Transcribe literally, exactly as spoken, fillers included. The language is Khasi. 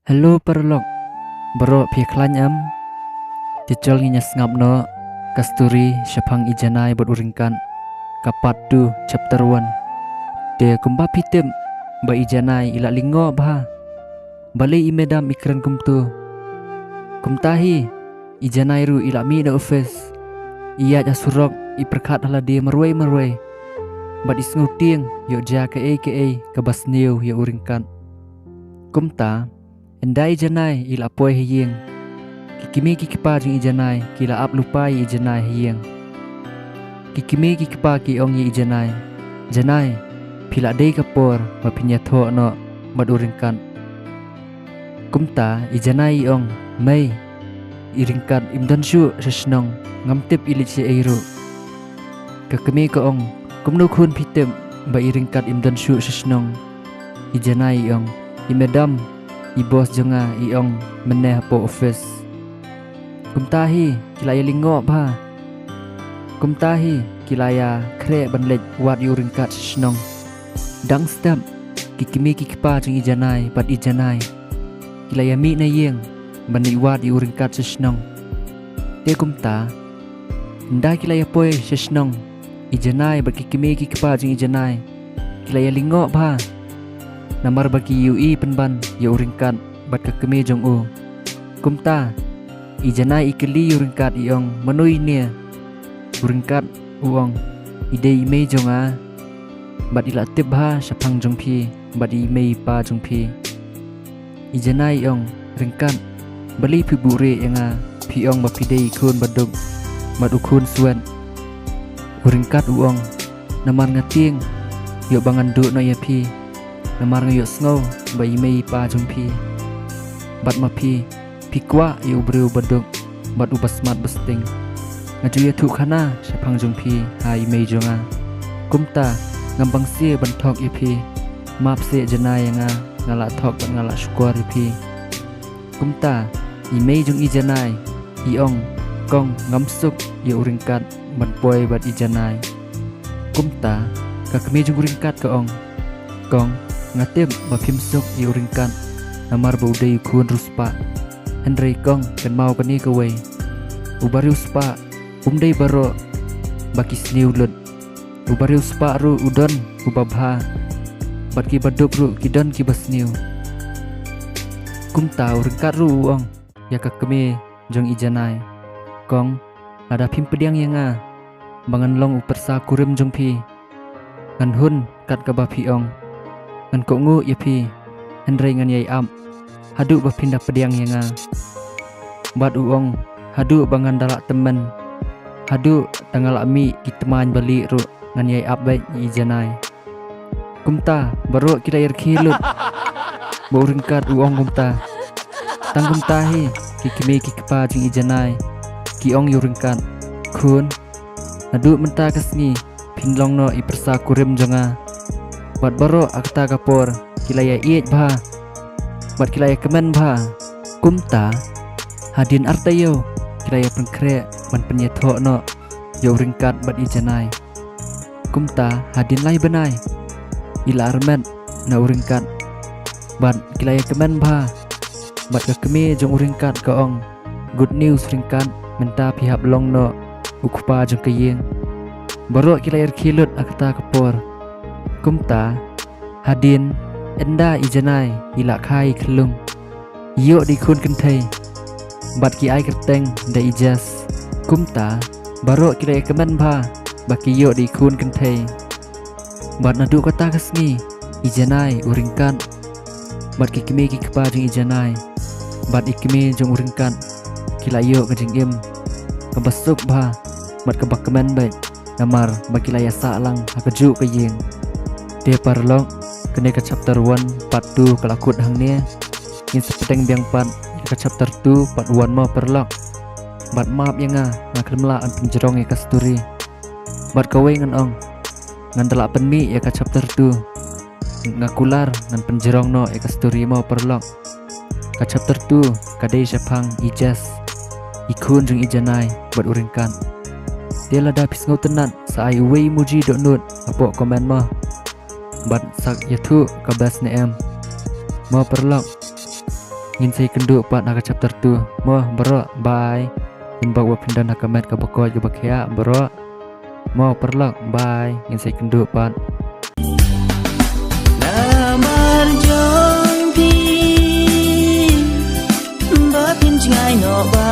Hello paralok. Baroh phi khlaiñ em? Te chol ngin ïa sngap noh ka story shaphang i Janai bad u Ryngkat, ka part two chapter one. Te kumba phi tip ba i Janai i la lyngngoh bha. Balei i madam i kren kumto? Kumta hi, i Janai ruh i la mih na office. I ïaid ha surok, i pyrkhat ha lade marwei marwei. Bad i sngewtieng ïoh jia kaei kaei kaba sniew ïa u Ryngkat. Kumta, ynda i Janai i la poi ha ïing, ki kmie ki kpa jong i Janai ki la ap lypa ïa i Janai ha ïing. Ki kmie ki kpa ki ong ïa i Janai, Janai, phi la dei ka por ba phin ïathoh noh bad u Ryngkat. Kumta i Janai i ong, mei, i Ryngkat im don shuh sha shnong, ngam tip i leit shaei ruh. Ka kmie ka ong, kumno khun phi tip ba i Ryngkat im don shuh sha shnong? I Janai i ong, i madam, i boss jong nga i ong mynne hapoh office. Kumta hi ki la ïa lyngngoh bha. Kumta hi ki la ïa khreh ban leit wad ïa u Ryngkat sha shnong. Dang step, ki kmie ki kpa jong i Janai bad i Janai ki la ïa mih na ïing ban leit wad ïa u Ryngkat sha shnong. Te kumta, ynda ki la ïa poi sha shnong, i Janai bad ki kmie ki kpa jong i Janai ki la ïa lyngngoh bha. Namar ba ki ïohi pynban ïa u Ryngkat bad ka kmie jong u. Kumta, i Janai i kylli ïa u Ryngkat i ong, mano ine? U Ryngkat u ong, i dei i mei jong nga. Bad i la tip bha shaphang jong phi bad i mei i pa jong phi. I Janai i ong, Ryngkat, balei phi buhrieh ïa nga, phi ong ba phi dei i khun baduk bad u khun swet. U Ryngkat u ong, namar nga tieng ïoh ba ngan duh noh ïa phi. Namar nga ïohsngew ba i mei i pa jong phi bad ma phi, phi kwah ïa u briew baduk bad uba smat basting. Nga ju ïathuh khana shaphang jong phi ha i mei jong nga. Kumta, ngam bang siew ban thok ïa phi. Map seh Janai ïa nga, nga la thok bad nga la shukor ïa phi. Kumta, i mei jong i Janai i ong, kong, ngam suk ïa u Ryngkat ban poi bad i Janai. Kumta, ka kmie jong u Ryngkat ka ong, kong, nga tip ba phim suk ïa u Ryngkat namar ba u dei u khun riewspah. Hynrei kong, kynmaw kane kawei, u bariewspah um dei baroh ba ki sniew lut. U bariewspah ruh u don uba bha, bad ki baduk ruh ki don kiba sniew. Kumta u Ryngkat ruh u ong ïa ka kmie jong i Janai, kong, lada phim pdiang ïa nga ba ngan long u pyrsa kurim jong phi, ngan hun kat kaba phi ong. Ngan kohnguh ïa phi, hynrei ngan ïai ap haduh ba phin da pdiang ïa nga. Bad u ong, haduh ba ngan da lah tymmen, haduh da nga lah mih ki tmaiñ balieh ruh ngan ïai ap beit ïa i Janai. Kumta baroh ki la ïa rkhie lut ba u Ryngkat u ong kumta. Tang kumta hi, ki kmie ki kpa jong i Janai ki ong ïa u Ryngkat, khun, naduh mynta ka sngi phin long noh i pyrsa kurim jong nga. Bad baroh ha kata ka por ki la ïa ïeit bha bad ki la ïa kmen bha. Kumta, hadien ar taïew ki la ïa pynkhreh ban pynïathoh noh ïa u Ryngkat bad i Janai. Kumta, hadien lai bnai, i la armet na u Ryngkat bad ki la ïa kmen bha. Bad ka kmie jong u Ryngkat ka ong, good news Ryngkat, mynta phi hap long noh u kpa jong ka ïing. Baroh ki la ïa rkhie lut ha kata ka por. Kumta, hadien, ynda i Janai i la kha i khyllung, i ïoh da i khun kynthei bad ki ai kyrteng da i Jess. Kumta baroh ki la ïa kmen bha ba ki ïoh da i khun kynthei. Bad naduh kata ka sngi, i Janai, u Ryngkat bad ki kmie ki kpa jong i Janai bad i kmie jong u Ryngkat ki la ïoh ka jingim kaba suk bha bad kaba kmen beit, namar ba ki la ïa sah lang ha kajuh ka ïing. Te paralok, kane ka chapter one part two ka la kut hangne. Ngin sa pdiang biang pat ïa ka chapter two part one mo paralok. Bad map ïa nga, nga khlem lah ban pynjrong ïa ka story. Bad kawei ngan ong, ngan da lah pynmih ïa ka chapter two. Nga kular ngan pynjrong noh ïa ka story mo paralok. Ka chapter two ka dei shaphang i Jess, i khun jong i Janai bad u Ryngkat. Te lada phi sngewtynnat, sa ai uwei emoji dohnud hapoh comment mo. Bad sa ïathuh ka best ne em mo paralok. Ngin sa ïakynduh pat ha ka chapter two. Mo baroh, bye. Ngin bok ba phin don ha ka met kaba koit kaba khiah baroh. Mo paralok, bye. Ngin sa ïakynduh pat. Namar jong phi ba phin jngai noh